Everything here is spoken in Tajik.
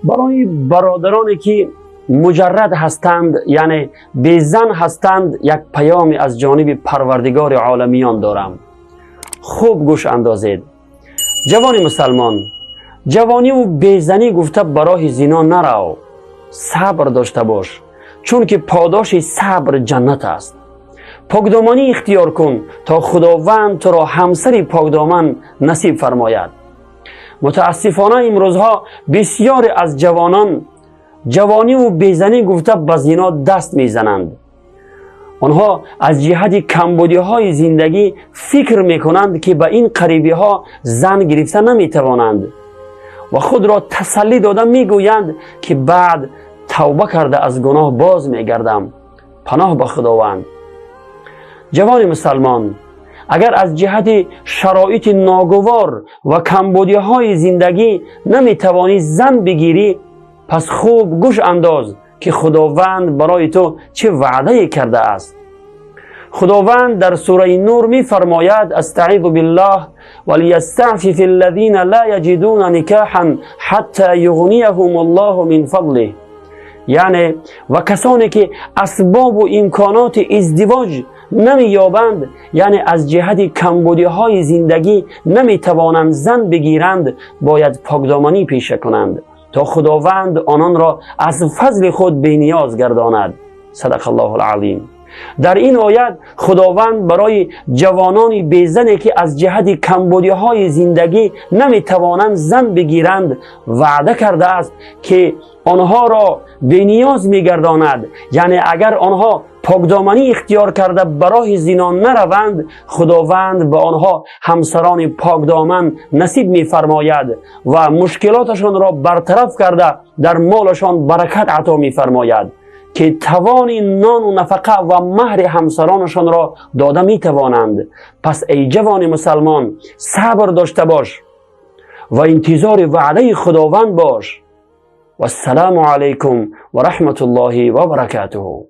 Барои бародароне ки муҷаррад ҳастанд, яъне безан ҳастанд, як паёме аз ҷониби Парвардигори оламиён дорам. Хуб гӯш андозед. Ҷавони мусалмон, ҷавониву безанӣ гуфта ба роҳи зино нарав. Сабр дошта бош, чунки подоши сабр ҷаннат аст. Покдоманӣ ихтиёр кун, то Худованд туро ҳамсари покдоман насиб фармояд. Мутаассифона, имрӯзҳо бисёре аз ҷавонон ҷавониву безанӣ гуфта ба зино даст мезананд. Онҳо аз ҷиҳати камбудиҳои зиндагӣ фикр мекунанд, ки ба ин қарибиҳо зан гирифта наметавонанд ва худро тасаллӣ дода мегӯянд, ки баъд тавба карда аз гуноҳ боз мегардам. Паноҳ ба Худованд. Ҷавони мусалмон, агар аз ҷиҳати шароити ногувор ва камбудиҳои зиндагӣ наметавонӣ зан бигирӣ, пас хуб гӯш андоз, ки Худованд барои ту чӣ ваъдае кардааст. Худованд дар сураи Нур мефармояд: أستعيذ بالله، وليستعفف الذين لا يجدون نكاحا حتى يغنيهم الله من فضله. Яъне ва касоне ки асбобу имконоти издивоҷ намеёбанд, яъне аз ҷиҳати камбудиҳои зиндагӣ наметавонанд зан бигиранд, бояд покдоманӣ пеша кунанд, то Худованд ононро аз фазли худ бениёз гардонад. صدق الله العظيم. Дар ин оят Худованд барои ҷавонони безане, ки аз ҷиҳати камбудиҳои зиндагӣ наметавонанд зан бигиранд, ваъда кардааст, ки онҳоро бениёз мегардонад. Яъне агар онҳо покдоманӣ ихтиёр карда, ба роҳи зино нараванд, Худованд ба онҳо ҳамсарони покдоман насиб мефармояд ва мушкилоташонро бартараф карда, дар молашон баракат ато мефармояд, ки тавони нону нафақа ва маҳри ҳамсаронашонро дода метавонанд. Пас, эй ҷавони мусалмон, сабр дошта бош ва интизори ваъдаи Худованд бош. Вассалому алайкум ва раҳматуллоҳи ва баракатуҳу.